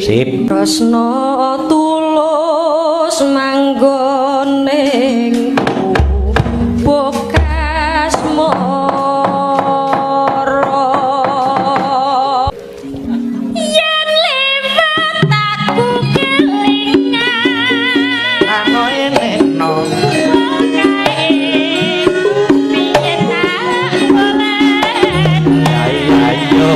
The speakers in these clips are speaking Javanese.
Sip. Tresna tulus manggon ning bekas moro yen liwat aku kelingan Angoenekno kae piye tak golek ayo ayo.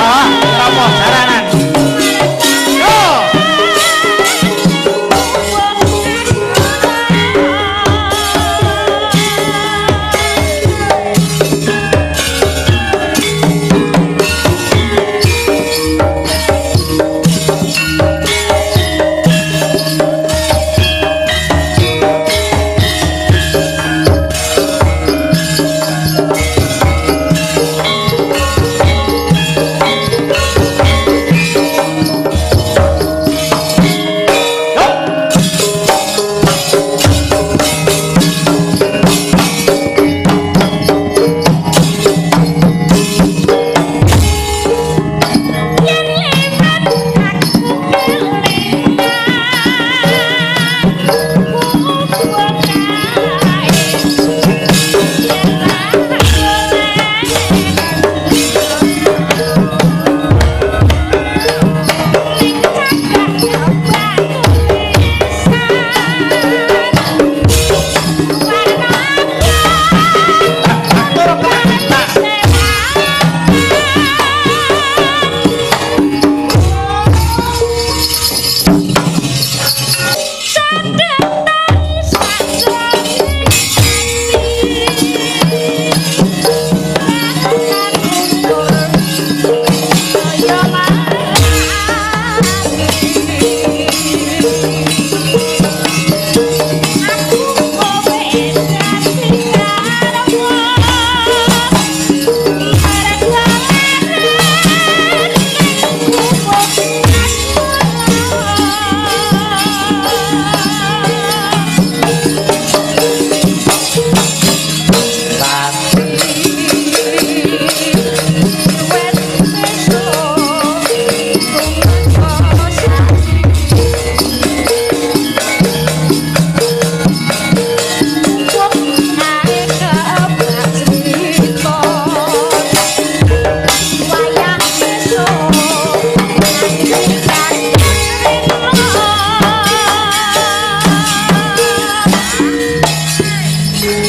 Ah, Romo jaranan. Yo.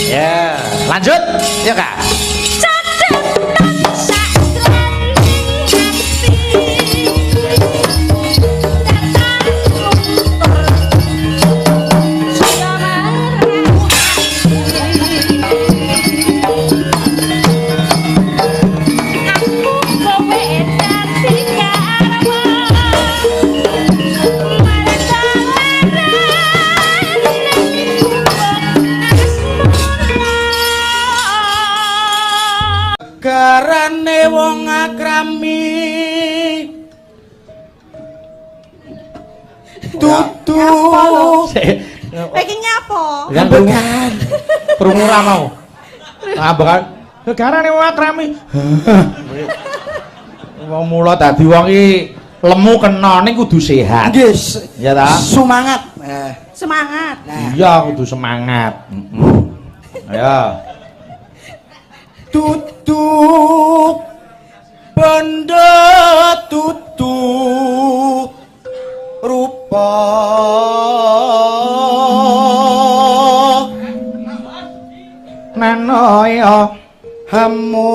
Ya, lanjut. Ya, Kak. Aku kowe dadi karwan. Dudu. Iki nyapa? Kan Ambekan. Krungu ra mau. Ambekan. Gegarane wong akrami. Wong mula dadi wong iki lemu kena ning kudu sehat. Nggih. Ya ta? Semangat. Semangat. Nah. Iya, kudu semangat. Heeh. Ayo. Dudu bondo dudu rupa Nanoyo hamung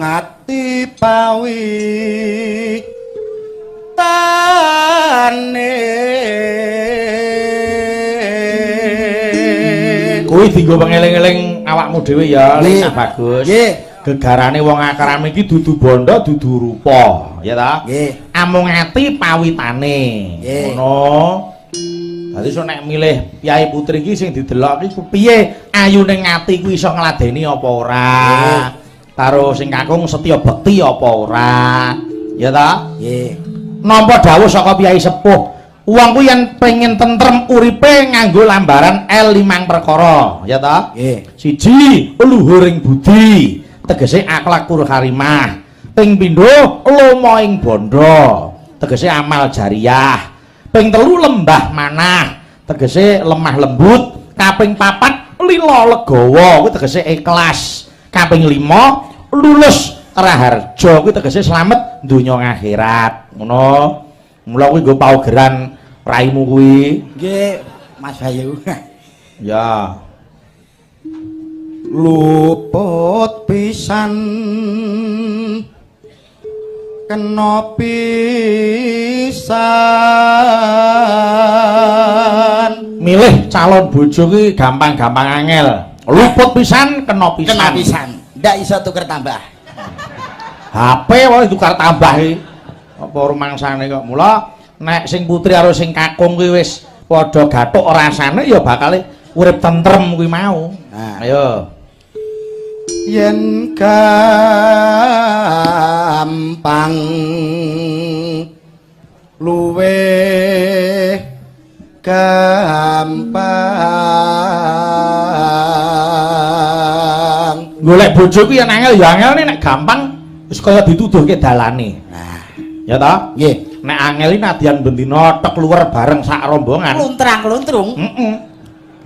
ati pawi tane. Kuwi dienggo pengeling-eling awakmu dhewe ya, Lisa bagus. Nggih. Gegarane wong akrami iki dudu bondo, dudu rupa, ya ta? Nggih. Amung ati pawitane. Ngono. Dadi sok nek milih Kyai Putri iki sing didelok iki piye ayune ati kuwi iso ngladeni apa ora? Karo sing kakung setya bekti apa ora? Ya ta? Nggih. Nampa dawuh saka Kyai Sepuh, wong kuwi yen pengen tentrem uripe nganggo lambaran L limang perkara, ya ta? Nggih. Siji, luhuring budi, tegese akhlak kur karimah. Ping pindho, lomo ing bondo, tegese amal jariah. Ping telu, lembah manah, tegese lemah lembut. Kaping papat, lila legawa, kuwi tegese ikhlas. Kaping lima, lulus raharja, kuwi tegese slamet donya akhirat. Ngono. Mula kuwi nggo paugeran raimu kuwi. Nggih, Mas Bayu. Ya. Luput pisan kena pisan. Milih calon bojo kuwi gampang-gampang angel. Luput pisan kena pisan. Kena pisan. Ndak iso tuker tambah. HP wae tukar tambah iki. Apa rumangsane kok. Mula nek sing putri karo sing kakung kuwi wis padha gathuk rasane ya bakal urip tentrem kuwi mau. Nah. Ayo. Yen gampang luweh gampang. Golek bojo kuwi yen angel ya angel nek gampang wis kaya dituduhke dalane. Nah, ya ta? Nggih. Nek angel iki nadyan bendina tek luwer bareng sak rombongan. Kluntrang-kluntrung. Heeh.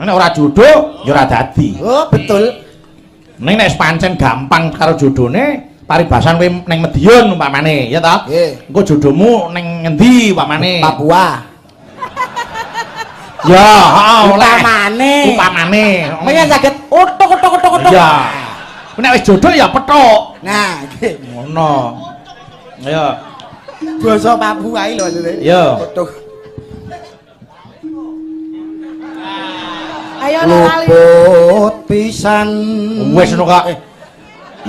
Nek ora jodoh ya ora dadi. Oh, betul. Ning nek pancen gampang karo jodone, paribasan kowe ning Medion umpamane, ya ta? Nggih. Engko jodohmu ning ngendi umpamane? Papua. Ya, heeh, oleh. Upamane. Upamane. Mengko saged utuk-utuk-utuk-utuk. Iya. Nek wis jodoh ya pethuk. Nah, nggih. Ngono. Ayo. Basa Papua iki lho maksudnya. Iya. Utuk. Ayo lali. Luput pisan. Wis ngono kok.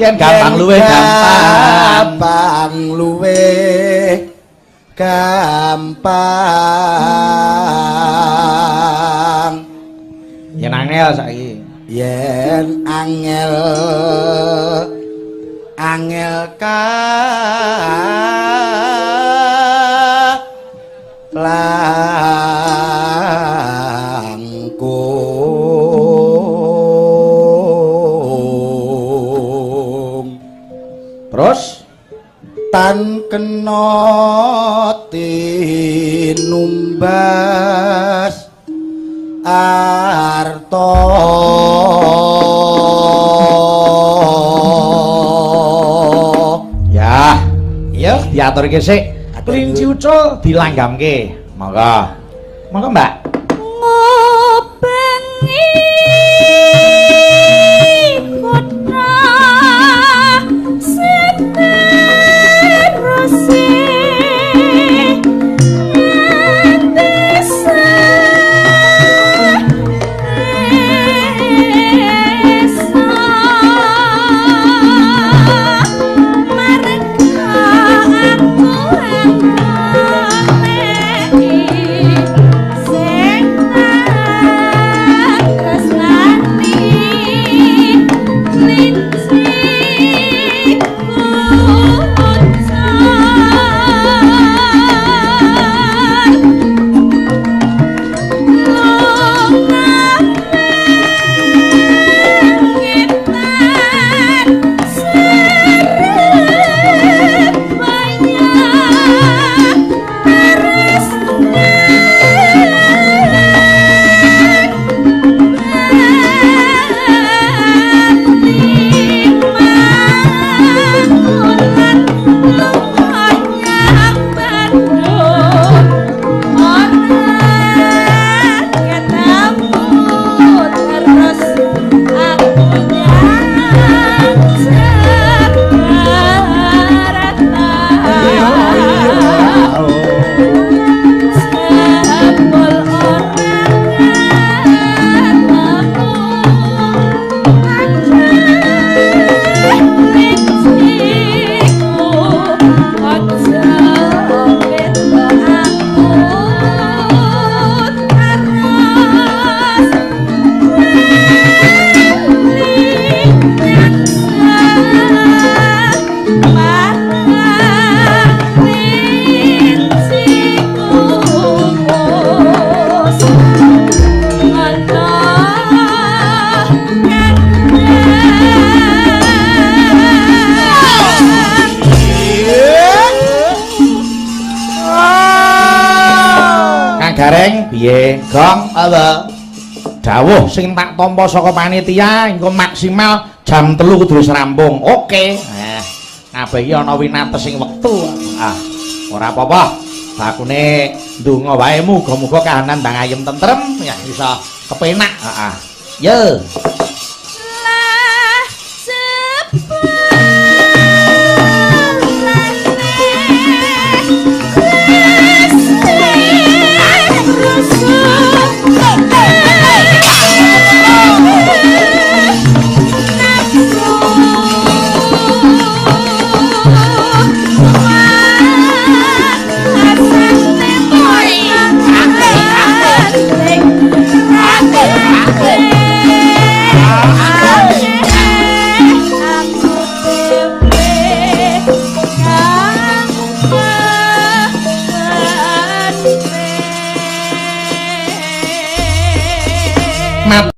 Yen gampang luwih gampang. Gampang luwih gampang. Yen angel saiki. Yen angel angel kalangkung. Terus tan kena tinumbas arta. Ya, iya diaturke sik. Kelinci ucul dilanggamke. Monggo. Monggo, Mbak. Ngubengi kota seteruse nganti desa marga aku anggone sing tak tresnani. Kang Gareng piye? Gong apa? Dawuh sing tak tampa saka panitia engko maksimal jam 3 kudu wis rampung. Oke. Kabeh iki ana winates sing wektu. Ah, ora apa-apa. Bakune ndonga wae muga-muga kahanan ndang ayem tentrem ya bisa kepenak. Heeh. Yo. Lah sepurane. Mat